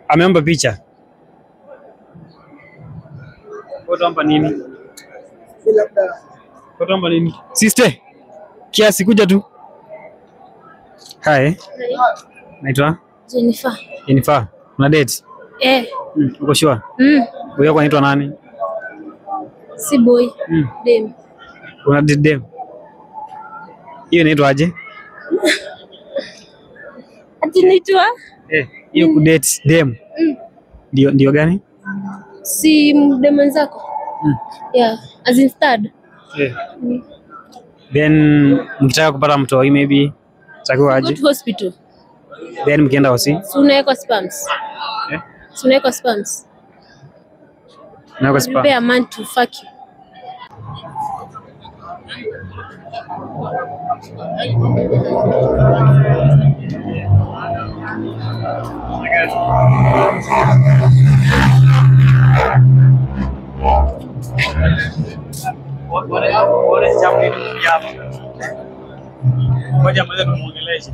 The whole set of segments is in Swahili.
Ameomba picha. Utaomba nini? Utaomba nini? Sister, kiasi kuja tu. Hi. Naitwa Jennifer. Jennifer. Una date? Eh. Uko sure? Wewe yako anaitwa nani? Si boy. Dem. Una date dem? Hiyo inaitwa aje? Ati naitwa? Hiyo ku date dem. Ndio gani? Si dem mwenzako. Yeah, as in stud. Then mkitaka kupata mtoi maybe takiwa aje? Go to hospital. Then mkienda hosi? Si unaweka spams. Si unaweka spams. Unaweka spams. Prepare a man to fuck you. Ngoja mwanzo tumuongeleshe.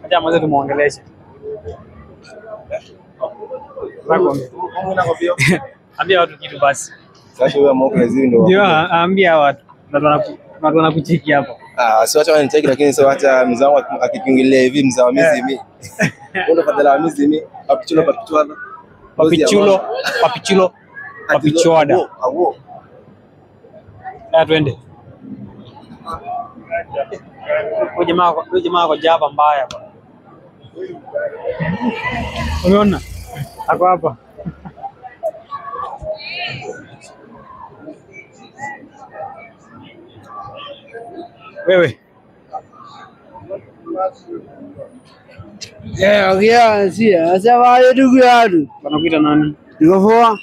Ngoja mwanzo tumuongeleshe. Ambia watu kitu basi. Sasa wewe mwoko hizi ndio. Ndio, ambia watu. Watu wanakucheki hapa. Ah, si wacha wanicheki lakini sio wacha mzao akikiingilia hivi mzao mizi mimi. Ndio fadhala mizi mimi. Papichulo papichulo. Papichulo, papichulo, papichuada. Awo. Na twende. Huyu jamaa kwa jaba mbaya bwana. Umeona? Ako hapa. Wewe. Yeah, sasa ndugu yangu. Wanakuita nani? Niko poa.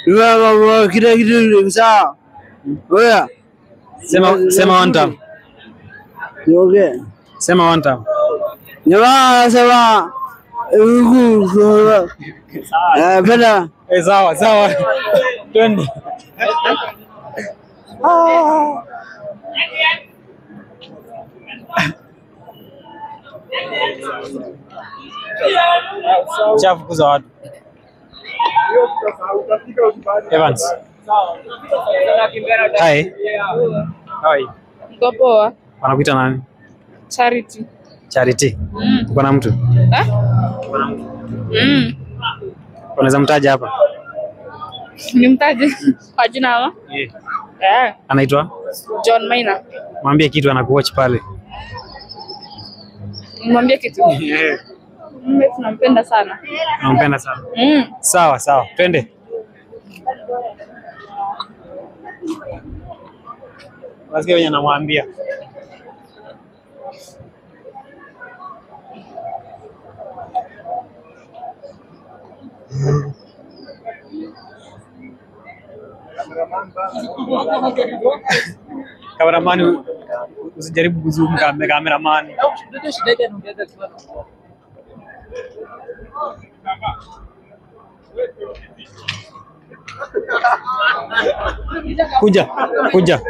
Niko kila kitu sawa. Wewe. Sema one time. Okay. Sema one time. Jamaa sema huku. Bana. Sawa, sawa. Twende. Chafu kuza watu. Evans. Hi. Hi. Niko poa. Wanakuita nani? Charity. Charity. Uko na mtu? Uko na mtu? Unaweza mtaja hapa? Nimtaje? Kwa jina ama? Yeah. Anaitwa? John Maina. Mwambie kitu, anakuwatch pale. Mwambie kitu. Mimi tunampenda sana. Tunampenda sana. Sawa sawa. Twende. Wasikia wenye namwambia. Cameraman, usijaribu kuzoom cameraman. Kuja, kuja.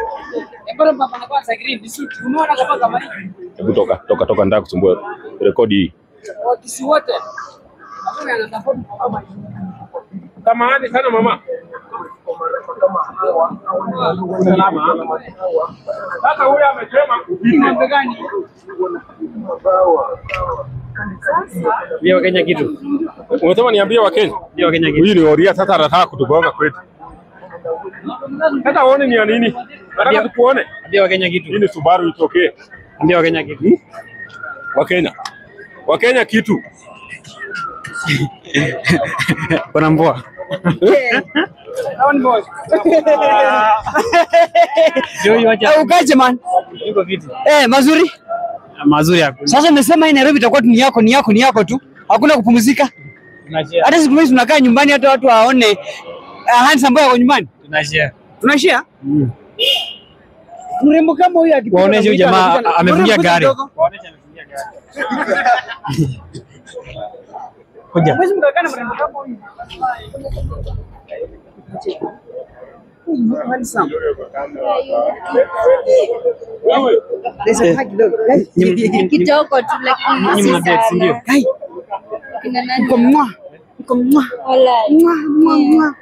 Hebu toka, toka, toka, nataka kusumbua rekodi hii. Samahani sana mama. Sasa huyu amesema Ambia Wakenya kitu. Unasema niambie Wakenya? Ambia Wakenya kitu. Huyu ni Oria sasa anataka kutugonga kwetu. Sasa uone ni ya nini? Nataka tukuone. Ambia Wakenya kitu. Hii ni Subaru itokee. Ambia Wakenya kitu. Wakenya. Wakenya kitu. Kuna mvua. Ukaje man? Niko fiti. Mazuri? Mazuri hapo. Sasa nimesema hii Nairobi itakuwa ni yako, ni yako, ni yako tu. Hakuna kupumzika. Tunashare. Hata siku hizi tunakaa nyumbani hata watu waone handsome boy wako nyumbani. Tunashare. Tunashare? Mrembo kama huyu akipita. Waoneshe huyu jamaa amefungia gari. Waoneshe amefungia gari. Kuja. Mwezi mkakaa na mrembo kama huyu. Handsome. Kidogo tu lakini Nyinyi mna date, si ndio? Guy, Kina nani? uko mwa. Uko mwa. Walai. Mwa, mwa, mwa.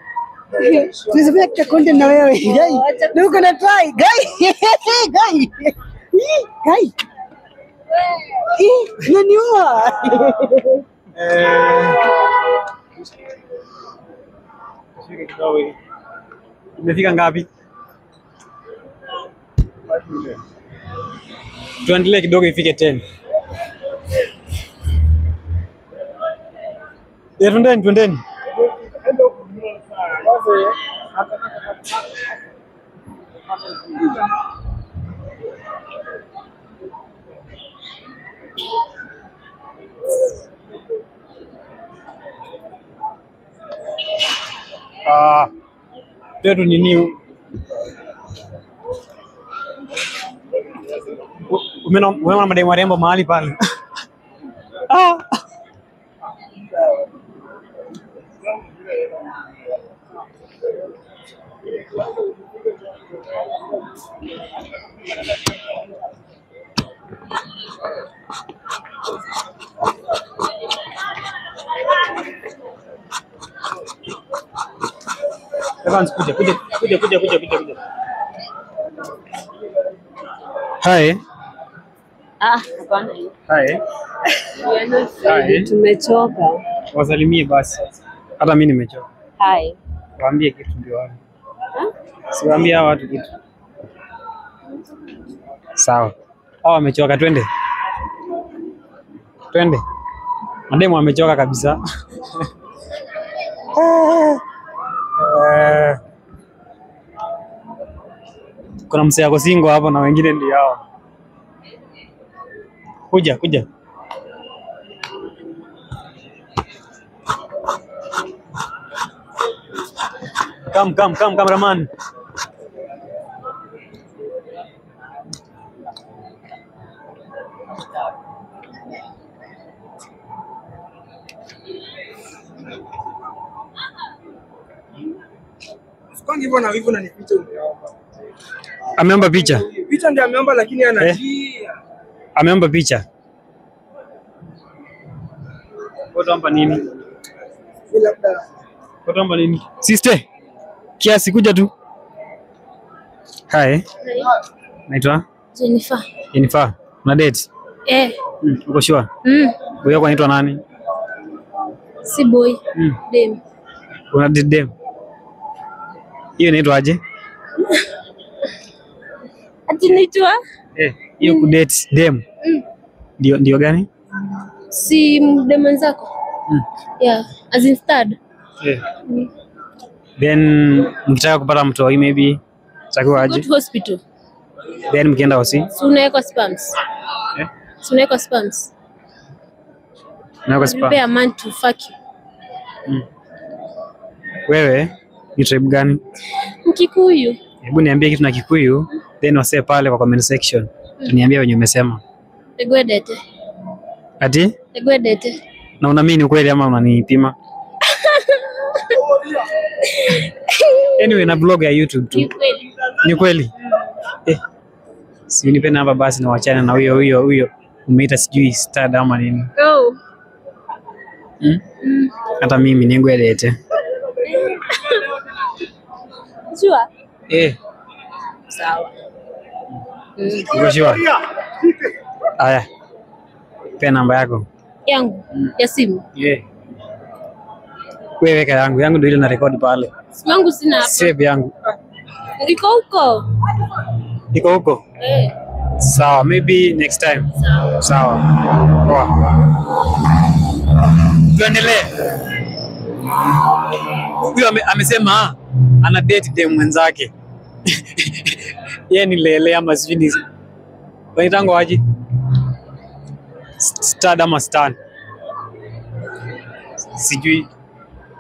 Tunaweza fanya kitu content na wewe. Guy, na uko na try. Guy. Guy. Ih, Guy. Ih, unaniua. Imefika ngapi? Tuendelee kidogo ifike 10. Eh, twendeni, twendeni. Ah, tetu nini? Umeona mademu warembo mahali pale? Ah. Evans, kuja, kuja, kuja, kuja, kuja, kuja, kuja. Hi. Ah, hapana. Hi. Hi. Tumechoka. Wasalimie basi. Hata mimi nimechoka. Hi. Waambie kitu ndio wao. Siwaambie hawa watu kitu. Sawa. Hawa wamechoka, twende. Twende. Mademu wamechoka kabisa. Kuna msee ako single hapo na wengine ndio hao. Kuja, kuja. Come, come, come, cameraman. Kwangi hivyo na hivyo na ni picha umeomba. Ameomba picha. Picha ndio ameomba lakini anajia. Ameomba picha. Utaomba nini? Mimi labda Utaomba nini? Sister, kiasi kuja tu. Hi. Naitwa Jennifer. Jennifer. Una date? Eh. Uko sure? Mm. Boy wako anaitwa nani? Si boy. Dem. Una date dem? Hiyo inaitwa aje? Ati naitwa? Eh, hiyo kudate dem. Ndio ndio gani? Si dem mwenzako? Yeah, as in stud. Eh. Then mkitaka kupata mtoi maybe takiwa Go aje? to hospital. Then mkienda hosi, Si unawekwa sperms. Eh? Si unawekwa sperms. na kwa spa. Prepare a man to fuck you. Wewe ni tribe gani? Mkikuyu. Hebu niambie kitu na Kikuyu, then wasee pale kwa comment section. Niambie wenye umesema. Egwedete. Ati? Egwedete. Na unaamini ukweli ama unanipima? Anyway, na blog ya YouTube tu. Ni kweli. Ni kweli? Eh. Si unipe namba basi na wachana na huyo huyo huyo. Umeita sijui star ama nini. Oh. Hata mimi ningwelete. Sure. Eh, Sawa. uko sure? Aya. Pe namba yako. Yangu ya simu. Yeah. Wewe weka yangu, yangu ndio ile na record pale. Simu yangu sina hapa. Save yangu. Iko huko. Iko huko. Eh. Sawa, maybe next time. Sawa. Sawa. Poa. Tuendelee. Huyu amesema ana date dem mwenzake. Yeye ni lele ama sijui ni waitango aje? Stud ama stan. Sijui.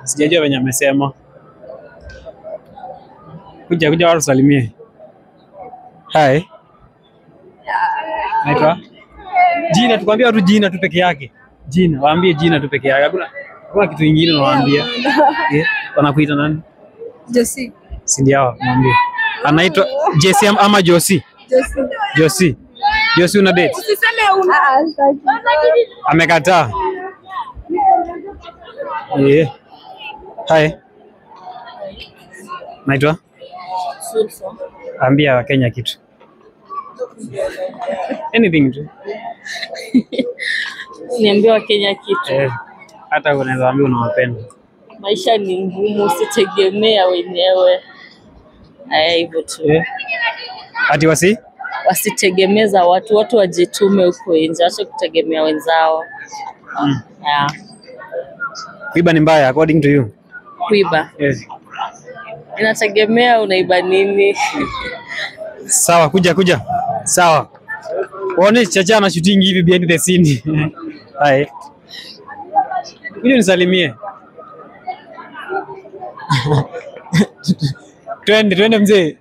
Sijajua venye amesema. Kuja kuja watu salimie. Hi. Naitwa Jina, tukwambia watu jina tu peke yake. Jina, waambie jina tu peke yake. Hakuna kitu kingine unawaambia. Eh, wanakuita nani? Josie. Si ndio mwambie. Anaitwa Jesse ama Josie? Josie. Josie una date? Ah, sitaki. Amekataa. Eh. Hi. Naitwa? Ambia Wakenya kitu. Anything tu. Niambie Wakenya kitu. Hata unaweza ambia unawapenda. Maisha ni ngumu, usitegemea wenyewe. Haya, hivyo tu. Ati wasi? Wasitegemeza watu, watu wajitume huko nje, wache kutegemea wenzao. Yeah. Kuiba ni mbaya according to you. Kuiba Yes. inategemea unaiba nini. Sawa, kuja kuja. Sawa. Waone Chacha na shooting hivi behind the scene. Hai. Kuja nisalimie. Twende twende mzee.